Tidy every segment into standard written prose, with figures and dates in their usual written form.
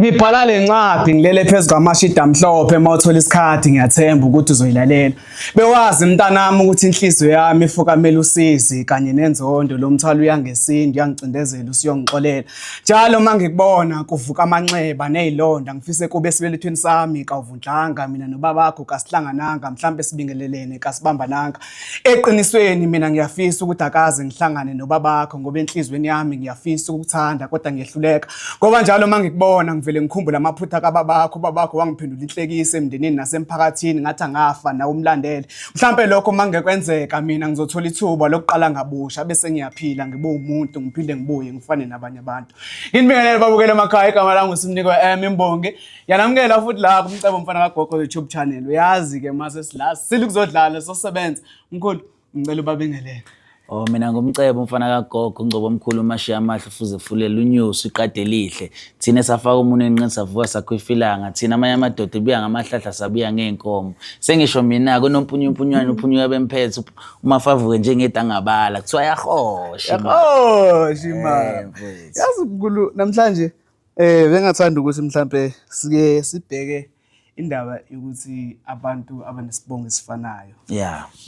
Ngibhala le ncwadi ngilele phezu kwamashidi amhlophe uma uthola isikhathi ngiyathemba ukuthi uzoyilalela. Bewazi mntanami ukuthi inhliziyo yami ifukamela usizi kanye nenzondo lo mthwalo uyangesindi uyangicindezela usuyongixolela. Njalo uma ngikubona kuvuka amanxeba nezilonda ngifise kube esibelethweni sami kawuvundlanga mina nobabakho kasihlangananga mhlambe sibingelelene kasibambananga. Eqinisweni mina ngiyafisa ukuthi akaze ngihlangane nobabakho ngoba enhlizweni yami ngiyafisa ukukuthanda kodwa ngiyehluleka ngoba njalo uma ngikubona ngivele ngikhumbule amaphutha kababakho. Ubabakho wangiphendula inhlekisa emndenini nasemphakathini ngathi angafa nawe umlandele. Mhlampe lokho uma ngekwenzeka mina ngizothola ithuba lokuqala ngabusha bese ngiyaphila ngibe umuntu ngiphinde ngibuye ngifane nabanye abantu. Nginibingelele babukele emakhaya, igama lami nguSimnikwe M Imbongi. Yanamukela futhi la kuMcebo Mfana kaGogo YouTube channel. Uyazi ke mase sila silukuzodlala sosebenza. Mkhulu ngicela ubabingelele. Oh mina ngumcebo umfana kagogo ungcobo omkhulu umashiya amahle ufuze fulela unyusi iqade elihle thina safaka umunwe enqini savuka sakhwifilanga thina amanye amadoda ebuya ngamahlahla sabuya ngey'nkomo sengisho mina kunompunyumpunywane uphunyuka bemphethe umafavuke njengedangabala kuthiwa yahosha Yahosha imali. Eh, mfowethu. Yazi mkhulu namhlanje bengathanda ukuthi mhlambe sike sibheke indaba yokuthi abantu abanesibongo esifanayo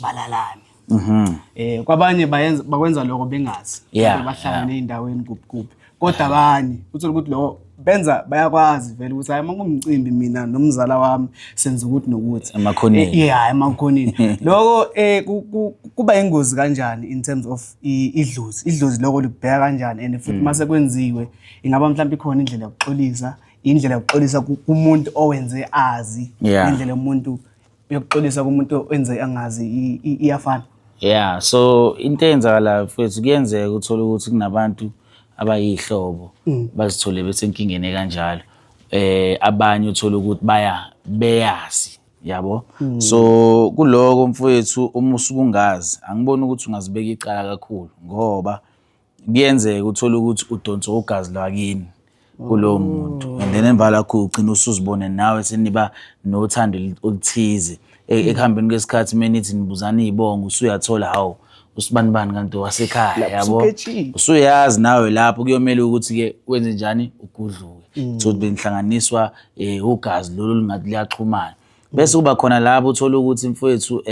balalane. Kwabanye bayenza bakwenza lokho bengazi. Bahlangane ey'ndaweni kuphi kuphi. Kodwa abanye uthola ukuthi lokho benza bayakwazi vele ukuthi hayi makumcimbi mina nomzala wami senza ukuthi nokuthi. Emakhoneni. Yeah, emakhoneni. Lokho kuba ingozi kanjani in terms of idlozi? Idlozi lokho likubheka kanjani and futhi mase kwenziwe ingaba mhlawumbe ikhona indlela yokuxolisa, indlela yokuxolisa kumuntu owenze azi, indlela yomuntu yokuxolisa kumuntu owenze angazi iyafana. Yeah, so into eyenzakalayo mfowethu kuyenzeka uthole ukuthi kunabantu abayihlobo bazithole besenkingeni kanjalo. Abanye uthole ukuthi baya beyazi yabo. So kuloko mfowethu uma usuke ungazi angiboni ukuthi ungazibeka icala kakhulu ngoba kuyenzeka uthole ukuthi udonsa ugazi lwakini kulowo muntu and then emva lakho ugcina usuzibone nawe seniba nothando oluthize. Ekuhambeni kwesikhathi uma nithi nibuzana iy'bongo usuyathola hawu usibanibani kanti wasekhaya Lapho yabo. usuketshile. Usuyazi nawe lapho kuyomele ukuthi-ke wenze njani ugudluke. Uthole ukuthi benihlanganiswa ugazi lolu olungathi liyaxhumana. Bese kuba khona labo uthola ukuthi mfowethu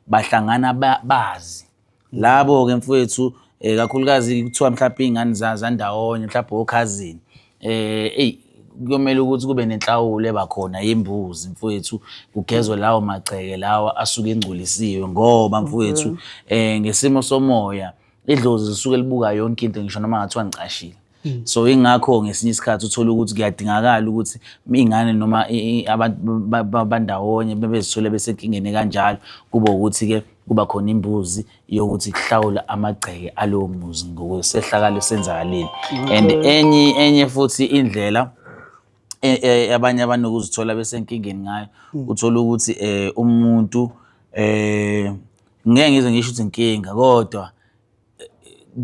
bahlangana bazi. Labo-ke mfowethu kakhulukazi kuthiwa mhlawumbe iy'ngane zandawonye mhlawumbe okhazini eyi kuyomele ukuthi kube nenhlawulo eba khona yembuzi mfowethu kugezwe lawo magceke lawa asuke engcolisiwe ngoba mfowethu ngesimo somoya idlozi lisuke libuka yonke into ngisho noma ngathiwa ngicashile. So ingakho ngesinye isikhathi uthola ukuthi kuyadingakala ukuthi iy'ngane noma abantu bandawonye bebezithole besenkingeni kanjalo kube ukuthi-ke kuba khona imbuzi yokuthi kuhlawule amagceke alowo muzi ngokwesehlakalo esenzakalile. And enye futhi indlela abanye abanokuzithola besenkingeni ngayo uthola ukuthi umuntu ngeke ngize ngisho ukuthi inkinga kodwa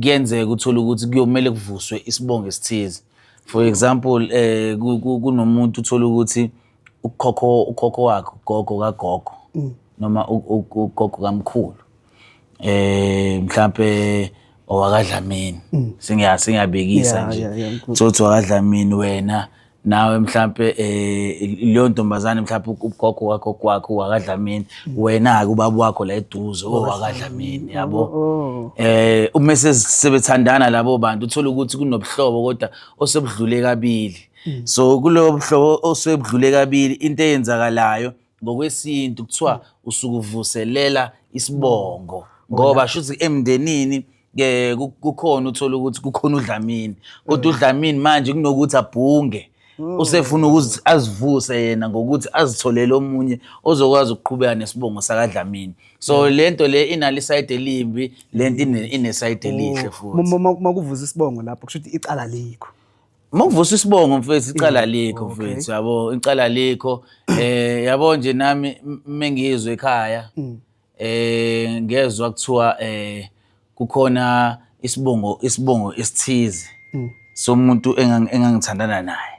kuyenzeka uthole ukuthi kuyomele kuvuswe isibongo esithize. For example kunomuntu uthola ukuthi ukhokho wakhe ugogo kagogo noma ugogo kamkhulu mhlampe owakaDlamini sengiyabekisa nje mkhulu. Uthi owakaDlamini wena nawe mhlampe leyo ntombazane mhlampe ugogo wakho wakho wakaDlamini wena-ke ubaba wakho la eduze owakaDlamini yabo. Uma sebethandana labo bantu uthola ukuthi kunobuhlobo kodwa osebudlule kabili. So kulobo buhlobo osebudlule kabili into eyenzakalayo ngokwesintu kuthiwa usuke uvuselela isibongo ngoba shuthi emndenini ke kukhona uthola ukuthi kukhona uDlamini kodwa uDlamini manje kunokuthi abhunge usefuna ukuthi azivuse yena ngokuthi azitholele omunye ozokwazi ukuqhubeka nesibongo sakaDlamini. So lento le inalo isayidi elimbi, lento inesayidi elihle futhi. Makuvusa isibongo lapho kusho ukuthi icala likho. Makuvusa isibongo mfethu icala likho mfethu yabo, icala likho. Yabo nje nami mengizwe ekhaya ngezwa kuthiwa kukhona isibongo esithize somuntu engangithandana naye.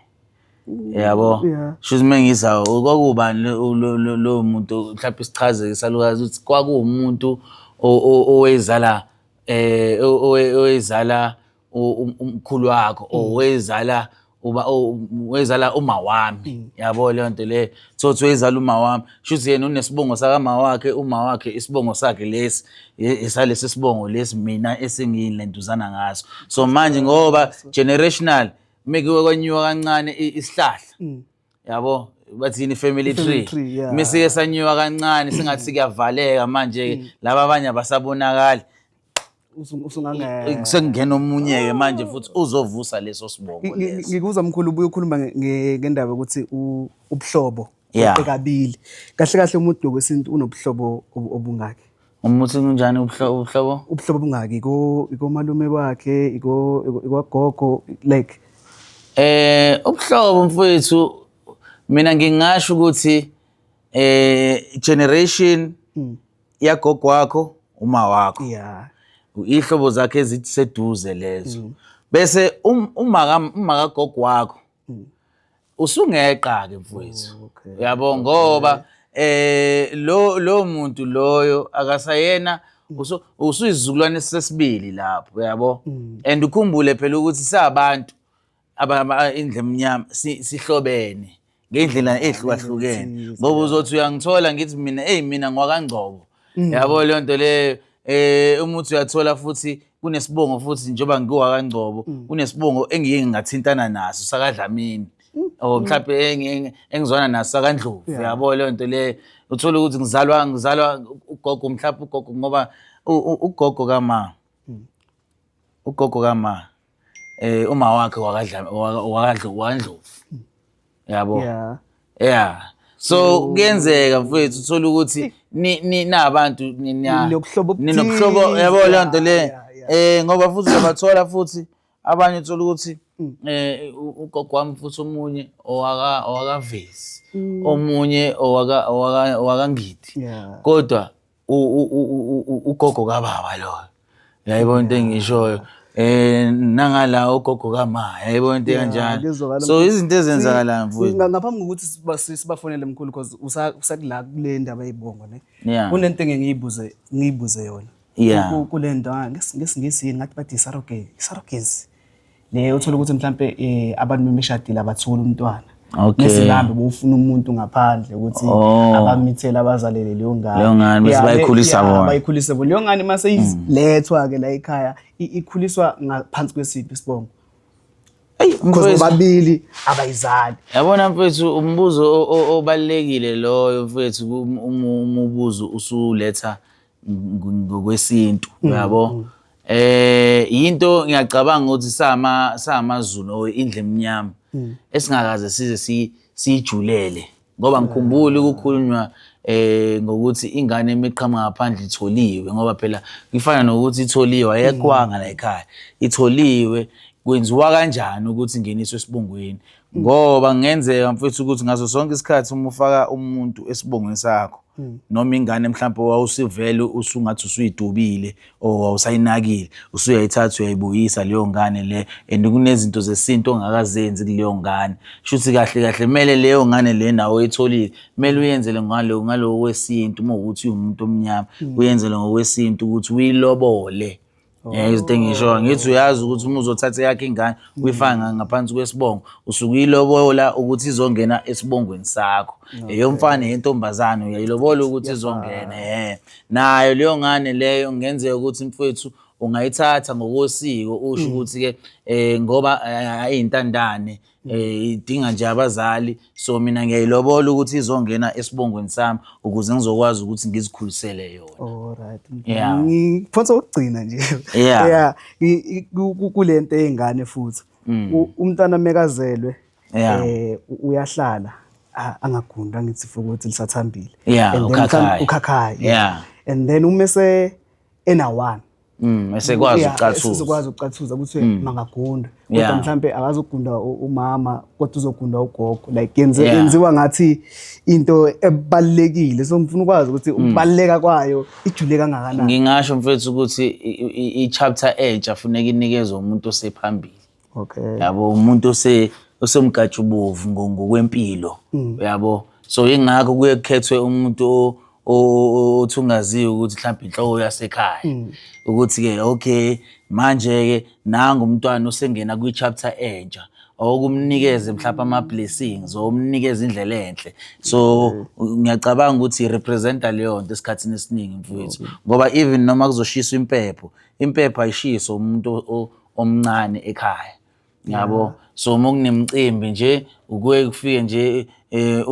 Yabo. Shuthi mengiza kwakubani lo muntu mhlawumbe sichaze isalukazi ukuthi kwakuwumuntu owezala owezala umkhulu wakho owezala Uba wezala uma wami, yabo leyo nto leyo. Thothi wezala uma wami, shuthi yena unesibongo sakama wakhe, uma wakhe isibongo sakhe lesi esalesi sibongo lesi mina esengiyilentuzana ngaso. So manje ngoba generational mekuke kwanyuka kancane isihlahla, yabo bathini, family tree, mesike sanyuka kancane sengathi kuyavaleka manje, laba abanye abasabonakali. Usungangena. Sekungena omunye-ke manje futhi uzovusa leso sibongo leso. Ngikuzwa mkhulu ubuye ukhuluma ngendaba yokuthi ubuhlobo kabili. Kahle kahle umuntu ngokwesintu unobuhlobo obungaki? Umuthi kunjani ubuhlobo? Ubuhlobo obungaki ikomalume wakhe, ikwagogo, like Ubuhlobo mfowethu, mina ngingasho ukuthi generation yagogo wakho, uma wakho, ihlobo zakhe eziseduze lezo, bese uma kagogo wakho usungeqa ke mfowethu, uyabo, ngoba lo muntu loyo akasayena, usuyisizukulwane sesibili lapho, uyabo. And ukhumbule phela ukuthi sabantu indlu emnyama sihlobene ngendlela ehlukahlukene, ngoba uzothi uyangithola ngithi mina, hey, mina ngwakaNgcobo, yabo leyo nto leyo. Uma uthi uyathola futhi kunesibongo futhi, njengoba ngiwakaNgcobo, kunesibongo engiye ngingathintana naso sakaDlamini or mhlawumbe engizwana naso sakaNdlovu, yabo leyo nto leyo. Uthola ukuthi ngizalwa ugogo, mhlawumbe ugogo, ngoba ugogo kama, ugogo kama, uma wakhe wakadla wakaNdlovu, yabo. Yeah, so kuyenzeka mfowethu uthola ukuthi ni nabantu Ninobuhlobo ninobuhlobo, obuthize, yabo leyo nto le. Ngoba futhi uyabathola futhi abanye, uthola ukuthi ugogo wami futhi omunye owakaVesi, omunye owakaNgidi, kodwa ugogo kababa loyo, yayibona into engishoyo, nangala ugogo kama, yayibona into kanjalo. Kuyezwakala, So mkhulu. izinto ezenzakalayo mfowethu. Ngaphambi kokuthi sibafonele mkhulu, because usakula kule ndaba yey'bongo ne, kunento engeke ngiyibuze yona. Kule nto ngesiNgisi yini ngathi bathi i-surrogacy le, uthola ukuthi mhlampe abantu bemeshadile abatholi umntwana, bese bahambe bofuna umuntu ngaphandle ukuthi abamithele, abazalele leyo ngane. Leyo ngane, bese bayikhulisa bona. Bayikhulise bona leyo ngane. Mase ilethwa-ke la ekhaya, ikhuliswa ngaphansi kwesiphi isibongo? Eyi, because mfowethu. Bobabili abayizali. Yabona mfethu, umbuzo obalulekile loyo mfethu, umubuzo usuletha ngokwesintu, uyabo. Into ngiyacabanga ukuthi samaZulu or indlu emnyama esingakaze size siyijulele, ngoba ngikhumbula ukukhulunywa ngokuthi ingane emiqhamuka ngaphandle itholiwe, ngoba phela ifana nokuthi itholiwe, ayekwanga la ekhaya, itholiwe, kwenziwa kanjani ukuthi ingeniswe esibongweni? Ngoba kungenzeka mfethu ukuthi ngaso sonke isikhathi uma ufaka umuntu esibongweni sakho noma ingane mhlawumbe wawusivele usungathi usuyidubile or wawusayinakile, usuyayithatha uyayibuyisa leyo ngane le, and kunezinto zesintu ongakazenzi kuleyo ngane, shuthi kahle kahle kumele leyo ngane le nawe oyitholile kumele uyenzele ngalo kwesintu. Uma ukuthi uwumuntu omnyama, uyenzele ngokwesintu ukuthi uyilobole. Izinto engishoyo ngithi uyazi ukuthi uma uzothatha eyakho ingane uyifake ngaphansi kwesibongo, usuke uyilobola ukuthi izongena esibongweni sakho. Eyomfana, yentombazane, uyayilobola ukuthi izongena. Nayo leyo ngane leyo kungenzeka ukuthi mfowethu ungayithatha ngokosiko, usho ukuthi-ke ngoba ayintandane, idinga nje abazali, so mina ngiyayilobola ukuthi izongena esibongweni sami ukuze ngizokwazi ukuthi ngizikhulisele yona. Alright. Yeah. Ngiphonsa ukugcina nje. Yeah. Yeah, kule nto ey'ngane futhi. Umntwana mekazelwe uyahlala angagundwa, ngithi futhi lisathambile. Yeah, And then ukhakhayi. Ukhakhayi. Yeah. And then uma ese ena 1 Esekwazi ukucathuza. Esezokwazi ukucathuza, kuthiwe makagundwe. Kodwa mhlambe akazogunda umama, kodwa uzogunda ugogo. Like yenze yenziwa ngathi into ebalekile. So ngifuna ukwazi ukuthi ukubaleka kwayo ijule kangakanani. Ngingasho mfethu ukuthi i-chapter entsha funeka inikezwe umuntu osephambili. Yabo, umuntu osemgatshubovu ngokwempilo, uyabo. So ingakho kuye kukhethwe umuntu othungaziwe ukuthi mhlawumbe inhloko yasekhaya, ukuthi-ke okay, manje-ke nangu umntwana osengena kwi-chapter entsha. Or kumnikeze mhlawumbe ama-blessings or umnikeze indlela enhle. So ngiyacabanga ukuthi i-representa leyo nto esikhathini esiningi mfowethu. Ngoba even noma kuzoshiswa impepho, impepho ayishiswa umuntu omncane ekhaya. Yabo. So uma kunemicimbi nje ukuye kufike nje eh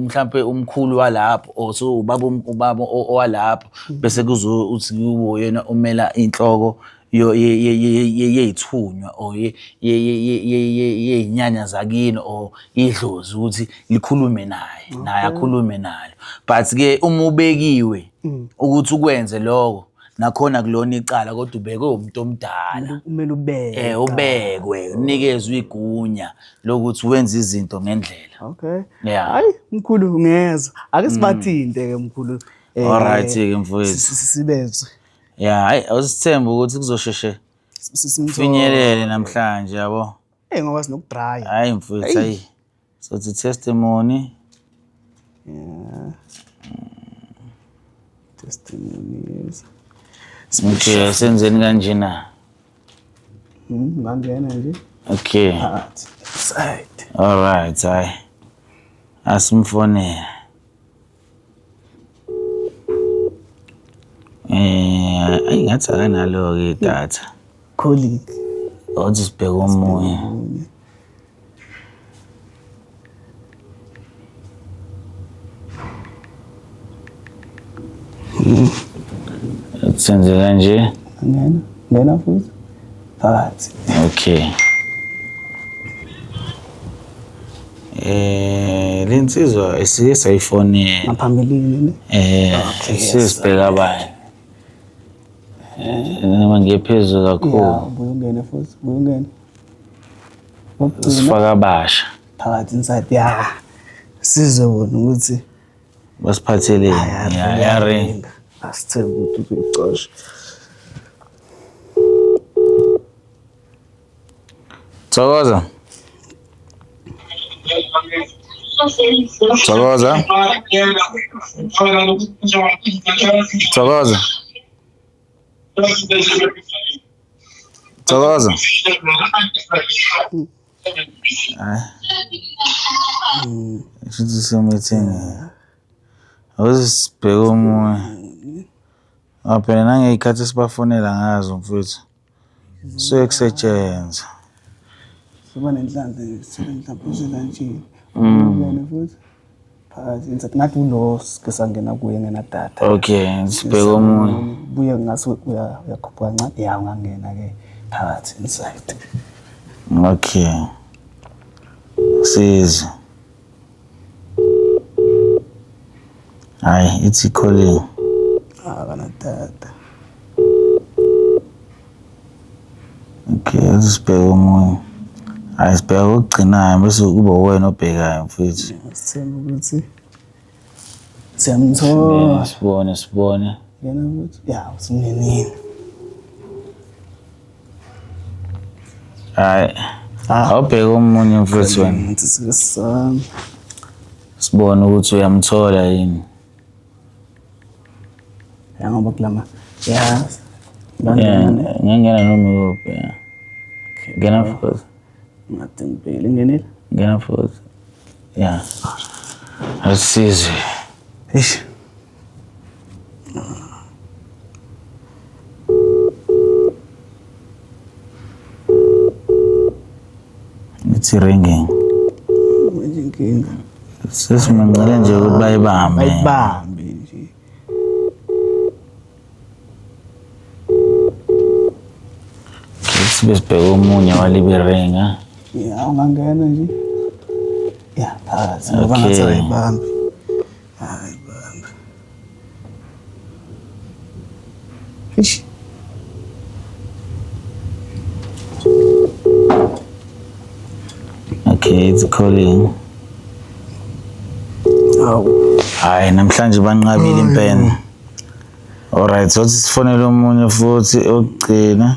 mhlampe umkhulu walapho or so ubaba ubaba owalapho bese kuzo uthi kuwo yena umela inhloko yey'thunywa or yey'nyanya zakini or idlozi ukuthi likhulume naye naye akhulume nalo. But-ke uma ubekiwe ukuthi ukwenze lokho nakhona kulona icala kodwa ubekwe umuntu omdala. Kumele ubekwe. Eh ubekwe unikezwe igunya lokuthi wenze izinto ngendlela. Okay. Yeah. Hayi mkhulu ngiyezwa. Ake sibathinte ke mkhulu. Alright ke mfowethu. Sibezwe. Ya, hayi awusithembe ukuthi kuzosheshe finyelele namhlanje yabo. Eh ngoba sinokudraya. Hayi mfowethu hayi. Sothi testimony. Yeah. Testimonies. Okay, senzeni kanjena. Ngangena nje. Okay. Phakathi. Side. All right, hayi. Asimfonele. Eh, ayi ngathi akanalo-ke idatha. Colleague. Othi sibheke omunye. Senze kanje. Ngena, ngena futhi. Phakathi. Okay. Eh, lensizwa esike sayifonela. Ngaphambilini ne? Eh, sesibheka abanye. Eh, noma ngiyephezulu kakhulu. Ya, ubuye ungene futhi, ubuye ungene. Okugcina Sifaka abasha. phakathi inside ya. Sizobona ukuthi Basiphatheleni. Ya, yaringa. Asithembe ukuthi uzoyicosha. Thokoza. Thokoza. Thokoza. Thokoza. Hayi. Shuthi semeeting. Awusibheke omunye. Ah phela nangey'khathi esibafonela ngazo mfowethu. Suke kusetshenzwa. Siba nenhlanhla nje, sithole mhlawumbe uselantshini. Ungene futhi phakathi inside ngathi ulo sike sangena kuye ngenadatha. Okay, sibheke omunye. Buye ngase uyakhuphuka kancane. Ya ungangena ke phakathi inside. Okay. Sizwe. Hayi, ithi calling. Akanadata. Okay, sibheke omunye. Hayi, sibheke okugcinayo bese kuba uwena obhekayo mfethu. Sithemba ukuthi siyamthola. Sibone, sibone. Ngena futhi. Ya, usungenile. Hayi. Awubheke omunye mfethu wena. Ngathi sisami. Sibone ukuthi uyamthola yini. Ya ngoba kulama. Ya. Yeah, ngangena noma ikuphi. Yeah. Ngena futhi. Ngathi ngibhekile ngenile. Ngena futhi. Yeah. Asizwe. Eish. It's ringing. Manje inkinga. Sesimanqele nje ukuthi bayibambe. Bayibambe nje. Sibe sibheke omunye walibiringa. Ya ungangena nje. Ya phakathi ngoba Okay. ngathi ayibambi. Ayibambi. Eish. Okay, it's calling. Awu. Hayi namhlanje banqabile impela. Alright, sothi sifonele omunye futhi okugcina.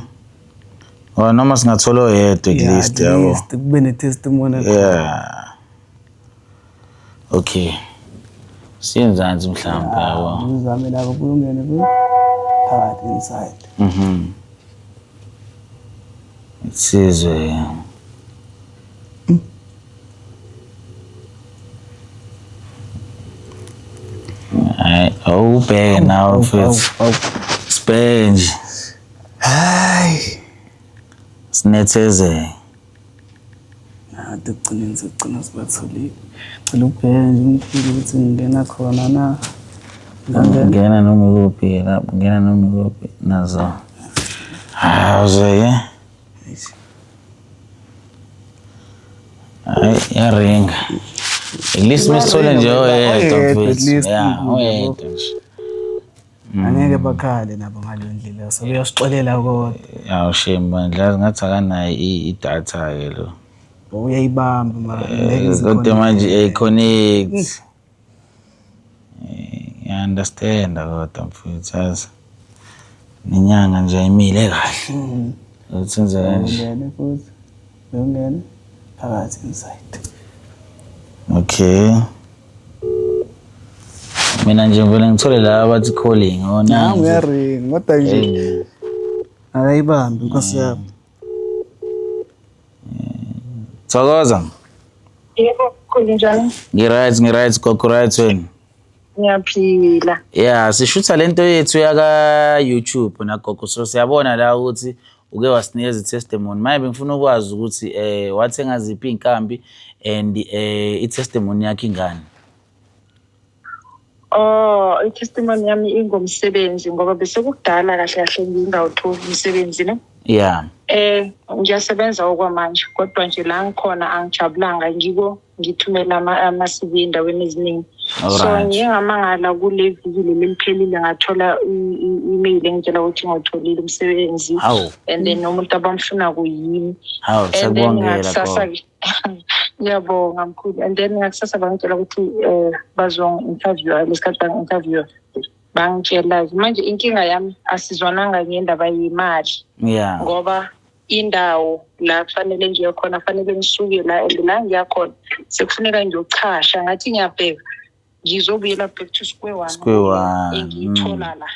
Or noma singathola oyedwa at Yeah, least at yabo. least kube ne-testimony. Yeah. Okay. Siyenzansi mhlawumbe yabo. Uzame lapho buye ungene kuyo. Phakathi inside. Sizwe. Hayi, awubheke nawe mfethu. Sibheke nje. Hayi. Sinethezeke. Nathi ekugcineni sokugcina sibatholile. Cela ukubheka nje umkhulu ukuthi ngingena khona na. Ngingena Ngena noma ikuphi lapho, ngena noma ikuphi nazo. Hawu zeke. Hayi, iyaringa. At least mesithole nje oyedwa Oyedwa, at mfethu. least, Ya, yabo. oyedwa nje. Angeke bakhale nabo ngaleyo ndlela. Sebeyasixolela kodwa. Yawu shame bandla, yazi ngathi akanayo idatha-ke lo. Uyayibamba mara ngeke ize Kodwa connect. manje iyayi-connect. Ngiya-understand-a kodwa mfethu yazi. Nenyanga nje ayimile kahle. Ukuthi enze kanje. Ungene futhi. Ungene phakathi inside. Okay. Mina nje ngivele ngithole la abathi calling. Oh, Nangu nansi. uyaringa kodwa nje Hey. akayibambi inkosi yami. Thokoza. Yebo, mkhulu njani? Ngi-right, ngi-right, gogo right wena. Ngiyaphila. Yeah, sishutha lento yethu yaka YouTube nagogo so siyabona la ukuthi uke wasinikeza i-testimony. Manje bengifuna ukwazi ukuthi wathenga ziphi iy'nkambi and i-testimony yakho ingane. Oh, i-testimony yami ingomsebenzi ngoba bese kudala kahle kahle ngingawutholi umsebenzi ne. Yeah. Ngiyasebenza okwamanje kodwa nje la ngikhona angijabulanga ngiko ngithumela ama-CV endaweni eziningi. So Alright. ngiye ngamangala kule viki leli liphelile ngathola i-email engitshela ukuthi ngawutholile umsebenzi. Hawu. And then umuntu abamfuna kuyimi. Hawu, And then siyakubongela ngakusasa gogo. ngiyabonga mkhulu. And then ngakusasa bangitshela ukuthi bazongi-interview lesikhathi bangi-interview bangitshela manje inkinga yami asizwananga ngendaba yemali Yeah. ngoba indawo la kufanele ngiye khona fanele ngisuke la and la ngiya khona sekufuneka ngiyochasha ngathi ngiyabheka ngizobuyela back to square one Square one, engiyithola la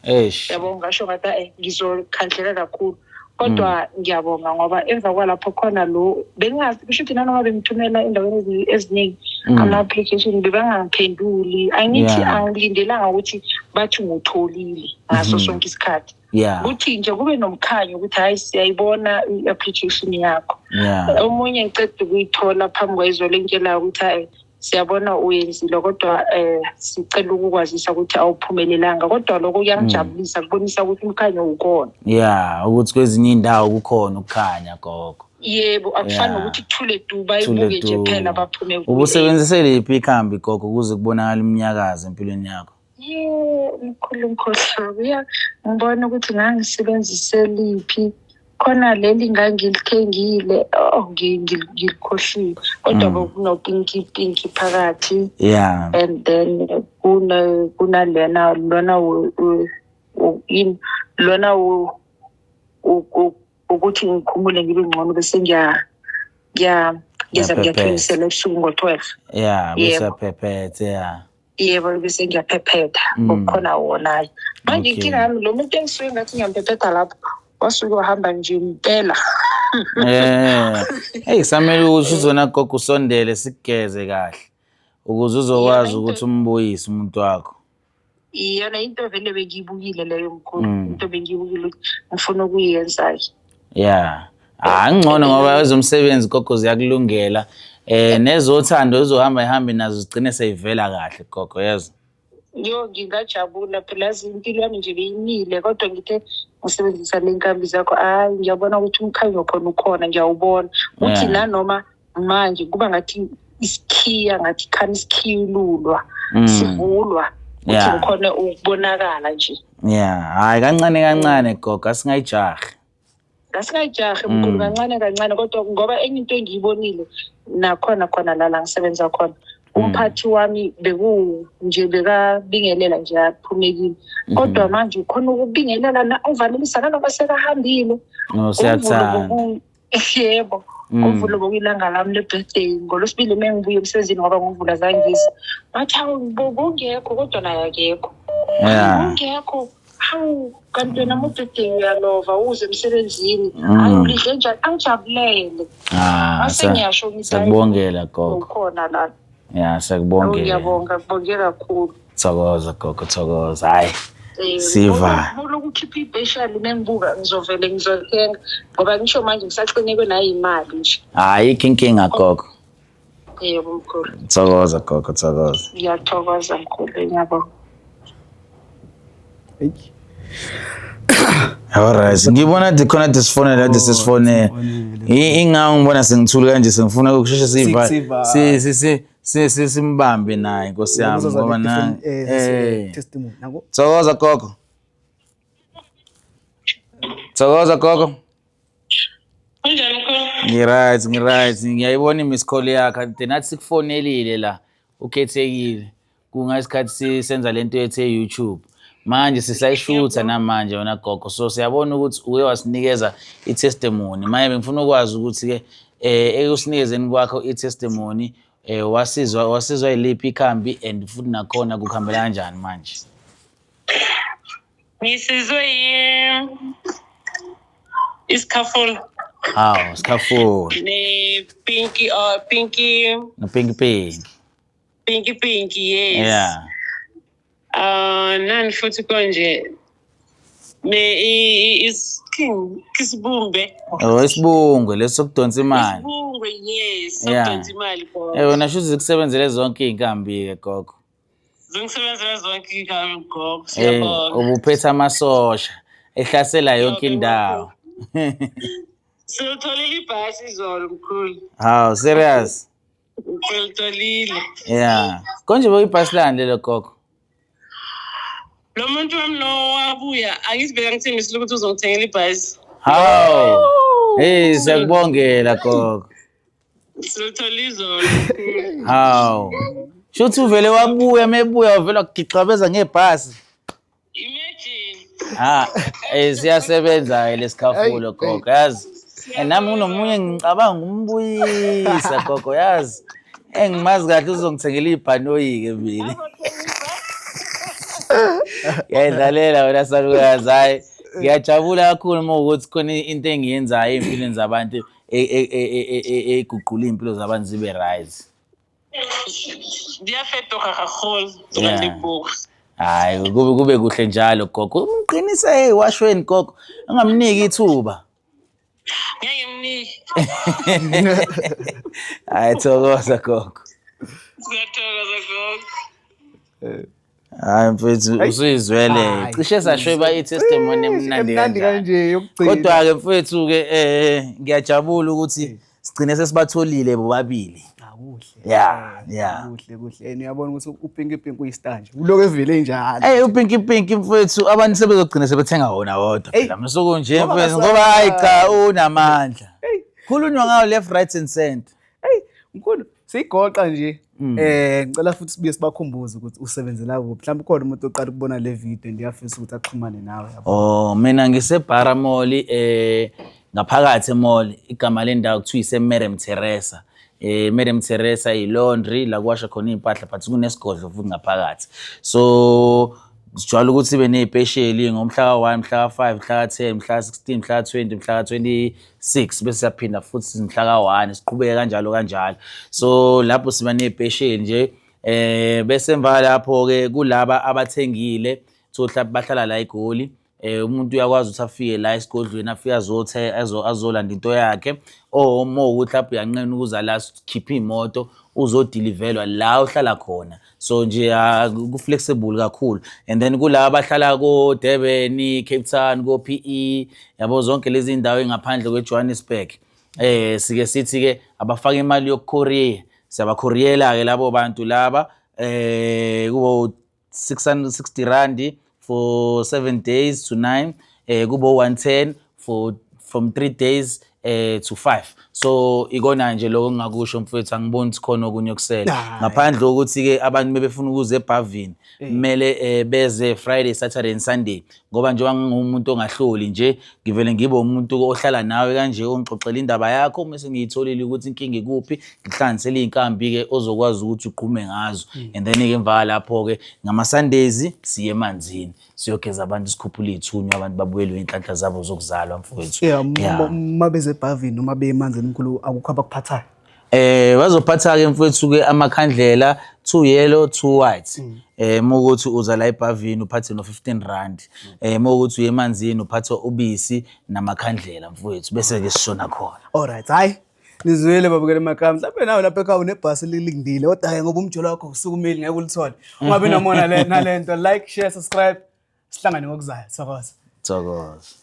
Eish. yabo ngasho ngathi ngizokhandleka kakhulu kodwa ngiyabonga ngoba emva kwalapho khona lo bengingazi kusho ukuthi nanoma bengithumela endaweni eziningi ama-application bebangangiphenduli angithi angilindelanga ukuthi bathi ngutholile ngaso sonke isikhathi kuthi nje kube nomkhanyo ukuthi hayi siyayibona i-application yakho. Omunye ngiceda ukuyithola phambi kwayizolo engitshelayo ukuthi hayi siyabona uyenzile kodwa sicela ukukwazisa ukuthi awuphumelelanga kodwa lokho kuyangijabulisa kubonisa ukuthi umkhanyo ukhona. Yeah, ukuthi kwezinye indawo kukhona ukukhanya gogo. Yebo, akufani nokuthi kuthule du bayibuke nje kuphela baphume. Ubusebenzise liphi ikhambi gogo ukuze kubonakale umnyakazo empilweni yakho? Yebo, mkhulu mkhohlwa. Ngibona ukuthi ngangisebenzise liphi khona leli ngangilithengile oh ngilikhohliwe kodwa bekuno-pinky pinky phakathi. Yeah. And then kunalena lona lona ukuthi ngikhumule ngibe ngcono bese ngiyeza ngiyaphimisela ebusuku ngo-12. Yeah, bese uyaphephetha, yeah. Yebo, bese ngiyaphephetha ngokukhona wona. Manje inkinga yami lo muntu engisuke ngathi ngiyamphephetha lapho wasuke wahamba nje impela. Hey, kusamele ukuthi uzona gogo usondele sikugeze kahle ukuze uzokwazi ukuthi umbuyise umuntu wakho. Iyona into vele bengiyibukile leyo mkhulu, into bengiyibukile ukuthi ngifuna ukuyenza-ke. Yeah. Ah, ngcono ngoba ezomsebenzi gogo ziyakulungela. Nezothando uzohamba ihambe nazo zigcine seyivela kahle gogo, yazi. Yo, ngingajabula phela yazi impilo yami nje beyimile kodwa ngithe ngisebenzisa le nkambi zakho hayi ngiyabona ukuthi umkhanyo khona ukhona ngiyawubona uthi nanoma manje kuba ngathi isikhiya ngathi khani isikhiyululwa sivulwa ukuthi ngikhone ukubonakala nje. Yeah, hayi kancane kancane gogo asingayijahi. Asingayijahi mkhulu kancane kancane kodwa ngoba enye into engiyibonile nakhona khona la ngisebenza khona umphathi wami beku nje bekabingelela nje aphumekile kodwa manje ukhona ukubingelela na uvalelisa nanoma sekahambile. No, siyakuthanda. Yebo, ngovulo bokuyilanga lami le-birthday ngolwesibili uma ngibuye emsebenzini ngoba ngovula zangiza bathi hawu bungekho kodwa naye akekho. Bungekho hawu kanti wena mo-birthday uyalova uze emsebenzini hayi ulidle njani angijabulele. Mase ngiyasho ngithi siyakubongela gogo. Ukhona la. Yeah, siyakubongela. Ngiyabonga, ngibonge kakhulu. Thokoza gogo, thokoza. Hayi. Siva. Kulokukhipha ipeshali mengibuka ngizovele ngizothenga ngoba ngisho manje ngisaxinekwe nayimali nje. Hayi inkinga gogo. Yebo mkhulu. Thokoza gogo, thokoza. Ngiyathokoza mkhulu, ngiyabonga. Alright, ngibona ukuthi khona kade sifonela kade sisifonela. Ingawo ngibona sengithule kanje sengifuna ukusheshe siva si si si si si simbambe naye Nkosi yami ngoba na eh testimony nako. Thokoza gogo. Thokoza gogo. Kunjani mkhulu? Ngiright, ngiright. Ngiyayibona i-miss call yakho. Kade nathi sikufonelile la. Ukhethekile. Kungasikhathi senza lento yethu e-YouTube. Manje sisayishutha namanje wena gogo. So siyabona ukuthi uke wasinikeza i-testimony. Manje bengifuna ukwazi ukuthi-ke ekusinikezeni kwakho i-testimony wasizwa wasizwa yiliphi ikhambi and futhi nakhona kuhambela kanjani manje? Ngisizwe yi isikhafula. Hawu, isikhafula. Ne pinky pinky No pinky pinky. Pinky pinky, yes. Yeah. Nani futhi konje ne is king isibumbe. Oh, isibungwe leso sokudonsa imali. Isibungwe, yes, sokudonsa imali gogo. Eh wena shuthi zikusebenzele zonke izinkambi ke gogo. Zingisebenzele zonke izinkambi gogo. Siyabonga. Ubuphethe amasosha ehlasela yonke indawo. Siyotholela ibhasi izolo mkhulu. Hawu, serious? Ngilitholile. Yeah. Konje bokuyibhasi lani lelo gogo? Lo muntu wami lo wabuya angithi beka ngithembisile ukuthi uzongithengela ibhasi. Hawu. Hey, siyakubongela gogo. Silithola izolo. Hawu. Shuthi uvele wabuya mebuya uvela kugixabeza ngebhasi. Imagine. Ah, siyasebenza ke lesikhafulo gogo, yazi. Nami kunomunye ngicabanga umbuyisa gogo, yazi. Engimazi kahle uzongithengela ibhanoyi ke mina. Ngiyayidlalela wena salukazi, hayi. Ngiyajabula kakhulu uma ukuthi khona into engiyenzayo ey'mpilweni zabantu eguqula iy'mpilo zabantu zibe right. Di a fetoga gagolo leboga. Hayi, kube kuhle njalo gogo. Umqinise ewashweni gogo, ungamniki ithuba. Ngeke ngimnike. Hayi, thokoza gogo. Siyathokoza gogo. Hayi mfethu, usuyizwele. Cishe sashweba i-testimony emnandi Emnandi kanje yokugcina. Kodwa-ke mfethu-ke ngiyajabula ukuthi sigcine sesibatholile bobabili. Kuhle. Yeah, yeah. Kuhle kuhle. And uyabona ukuthi uPinky Pink uyistar nje. Uloko evele njalo. Hey uPinky Pink mfethu abantu sebezogcina sebethenga wona wodwa phela msuku nje mfethu ngoba hayi cha unamandla. Khulunywa ngawo left right and center. Hey mkhulu siyigoqa nje. Ngicela futhi sibuye sibakhumbuze ukuthi usebenzela kuphi. Mhlawumbe ukhona umuntu oqala ukubona le video ndiyafisa ukuthi axhumane nawe yabo. Oh mina ngiseBara Mall ngaphakathi emall, igama lendawo kuthiwa ise-Madam Teresa. Madam Teresa i-laundry la kuwasha khona iy'mpahla but kunesigodlo futhi ngaphakathi. So sijwayele ukuthi sibe ney'pesheli ngomhla ka-1, mhla ka-5, mhla ka-10, mhla ka-16, mhla ka-20, mhla ka-26 bese siyaphinda futhi mhla ka-1 siqhubeke kanjalo kanjalo. So lapho siba ney'pesheli nje bese emva lapho-ke kulaba abathengile so mhlawumbe bahlala la eGoli. Umuntu uyakwazi ukuthi afike la esigodlweni afike azothe azolanda into yakhe or uma ukuthi mhlawumbe uyanqena ukuza la sikhiphe imoto uzodilivelwa la ohlala khona. So nje ku-flexible kakhulu. And then kulaba abahlala ko-Durban, Cape Town, ko-PE, yabo zonke lezi ndawo ey'ngaphandle kwe-Johannesburg. Sike sithi-ke abafake imali yokukhoriya. Siyabakhoriyela-ke labo bantu laba kubo 660 rand for 7 days to 9, kubo 110 for from 3 days to 5. So ikona nje lokho engingakusho mfowethu, angiboni ukuthi khona okunye okusele. Ngaphandle kokuthi-ke abantu bebefuna ukuza ebhavini kumele beze Friday, Saturday and Sunday, ngoba njengoba ngingumuntu ongahloli nje ngivele ngibe umuntu ohlala nawe kanje ongixoxela indaba yakho mase ngiyitholile ukuthi inkinga ikuphi, ngihlanganisele iy'nkambi-ke ozokwazi ukuthi ugqume ngazo. And then-ke emva lapho-ke ngama-Sundays siye emanzini siyogeza abantu, sikhuphule iy'thunywa, abantu babuyelwe iy'nhlanhla zabo zokuzalwa mfowethu. Yeah, uma beze ebhavini noma beye emanzini mkhulu akukho abakuphathayo. Bazophatha-ke mfowethu-ke amakhandlela Two yellow, two white. Mukuthi uza la ebhavini uphathe no 15 rand. Mukuthi uye emanzini uphathe ubisi namakhandlela mfowethu bese ke sishona khona. Alright, hayi. Nizwile babukele emakhaya. Mhlawumbe nawe lapha ekhaya unebhasi lilindile. Kodwa-ke ngoba umjolo wakho usukumile ngeke ulithole. Ungabi nomona le nalento. Like, share, subscribe. Sihlangane ngokuzayo. Thokoza. Thokoza.